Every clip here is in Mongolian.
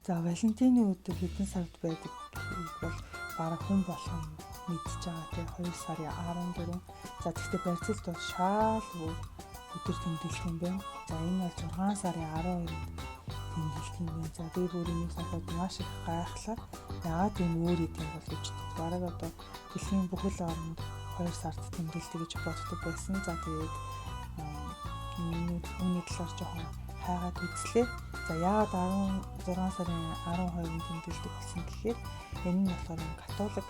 За, Валентины өдөр хэдэн сард байдаг гэхийг бол бараг хүн болгон мэдж байгаа, тий, 2 сарын 14. За, тэгвэл Бразилд бол шал өөр өдөр тэмдэглэх юм байна. За, энэ бол 6 сарын 12-нд тэмдэглэх юм байна. За, би бүр энийг сонсоод маш их гайхлаа. Яагаад ийм өөр идэм бол гэж, бараг одоо дэлхийн бүхэл оронд 2 сард тэмдэглэдэг гэж боддог байсан. За, тэгээд үүний талаар жоохон хайгаад үзлээ. За, яагаад 16 сарын 12-нд тэмдэглэдэг болсон гэхээр энэ нь болохоор католик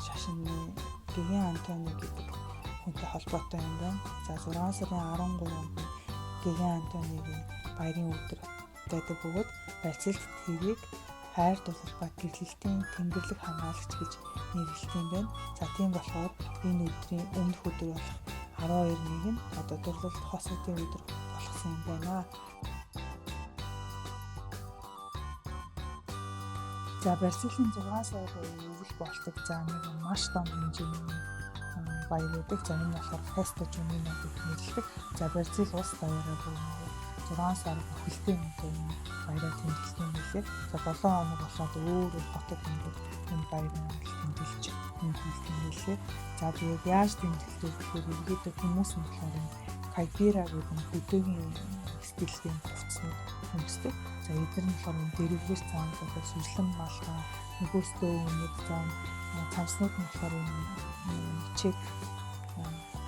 шашны Гэгээн Антони гэдэг хүнтэй холбоотой юм байна. За, 6 сарын 13-нд Гэгээн Антонигийн баярын өдөр байдаг бөгөөд Бразилд тэрийг хайр дурлал ба гэрлэлтийн тэмдэглэх хамгаалагч гэж нэрлэдэг юм байна. За, тийм болохоор энэ өдрийн өмнөх өдөр болох 12-ыг нь одоо дурлал хосуудын өдөр болгосон юм байна. За, Бразилийн 6 сар буюу өвөл болдог. За, нэг маш том хэмжээний баяр байдаг. За, энэ болохоор Festa Junina гэж нэрлэдэг. За, Бразил улс даяараа бүр 6 сар бүхэлдээ энэ баяраа тэмдэглэх юм билээ. За, 7 хоног болоод өөр өөр хотод ингээд энэ баярыг тэмдэглэж тэмдэглэх юм билээ. За, тэгээд яаж тэмдэглэдэг гэхээр ерөнхийдөө хүмүүс нь болохоор энэ кайпира гэдэг нь хөдөөгийн стилийн хувцснууд өмсдөг. За, эдгээр нь болохоор дэрвгэр цаан болоо сүрлэн малгай, нөгөөстөө өмнөд зам цамснууд нь болохоор чек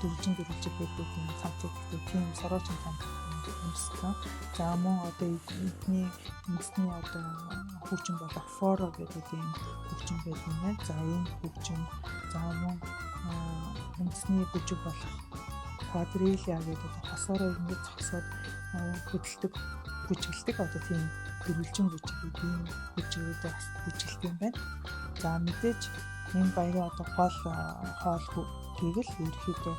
дөрвөлжин дөрвөлжиг байдаг юм цамц гэдэг тийм сороочин цамц өмссөн. За, мөн одоо эдний үндэсний одоо хөгжим болох форо гэдэг ийм хөгжим байдаг юм байна. За, энэ хөгжим, за мөн үндэсний бүжиг болох квадрилия гэдэг одоо хосоороо ингэж зогсоод хөдөлдөг, бүжиглдэг одоо тийм дөрвөлжин бүжиг, ийм бүжигүүдээ бас бүжиглдэг юм байна. За, мэдээж энэ баярын одоо гол хоол гэвэл ерөнхийдөө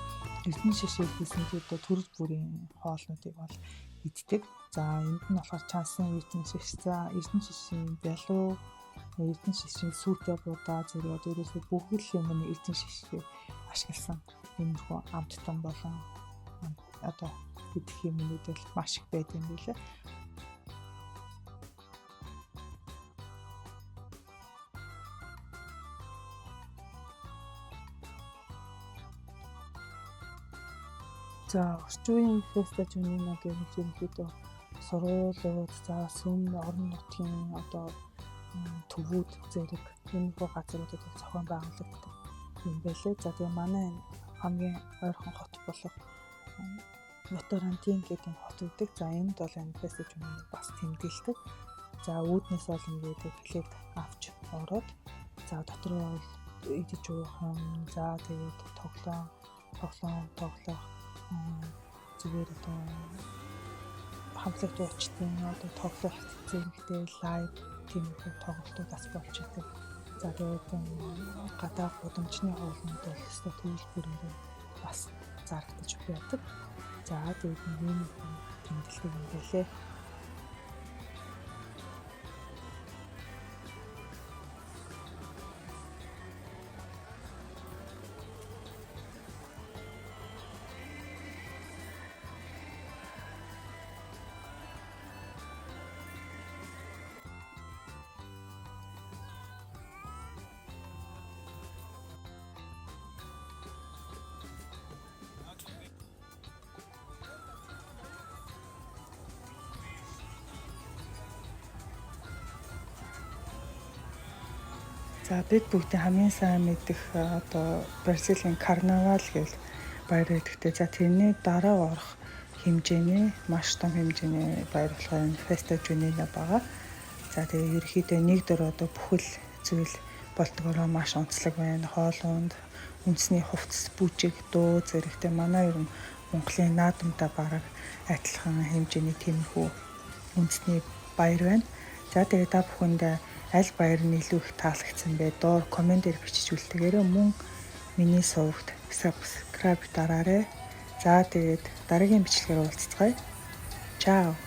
эрдэнэ шишээ хийсэн тэр одоо төрөл бүрийн хоолнуудыг бол иддэг. За, энд нь болохоор чансан эрдэнэ шиш, за эрдэнэ шишийн бялуу, эрдэнэ шишийн сүүтэй будаа зэрэг одоо ерөөсөө бүх л юм эрдэнэ шишээ ашигласан иймэрхүү амттан болон одоо идэх юмнууд бол маш их байд юм билээ. За, орчин үеийн Festa Junina гэвэл ерөнхийдөө сургуулиуд, за сүм, орон нутгийн одоо төвүүд зэрэг иймэрхүү газруудад бол зохион байгуулагддаг юм байлээ. За, тэгээ манай энэ хамгийн ойрхон хот болох Моторантин гэдэг энэ хот байдаг. За, энд бол энэ Festa Junina бас тэмдэглэдэг. За, үүднээс бол ингээд эхлээд авч ороод, за дотор бол идэж уух юм, за тэгээд тоглоом тоглох, зүгээр одоо хамтлаг дуучдын одоо тоглолт зэрэгтэй live тиймэрхүү тоглолтууд бас болж идэг. За, тэгээд гадаа гудамжны хоолнууд бол ёстой төрөл бүрээр бас зарагдаж байдаг. За, тэгээд нэг иймэрхүү тэмдэглэдэг юм байлээ. За, бид бүгдийн хамгийн сайн мэдэх одоо Бразилийн карнавал гэж баяр байдагтэй. За, тэрний дараа орох хэмжээний маш том хэмжээний баяр болохоор энэ Festa Junina байгаа. За, тэгээ ерөнхийдөө нэг дөр одоо бүхэл зүйл болдгороо маш онцлог байна. Хоол унд, үндэсний хувцас, бүжиг, дуу зэрэгтэй манай ер нь Монголын наадамтай бараг адилхан хэмжээний тиймэрхүү үндэсний баяр байна. За, тэгээ та бүхэндээ аль баяр нь илүү их таалагдсан бэ? Доор comment дээр бичиж үлдээгээрэй. Мөн миний сувагт subscribe дараарай. За, тэгээд дараагийн бичлэгээр уулзацгаая. Чао.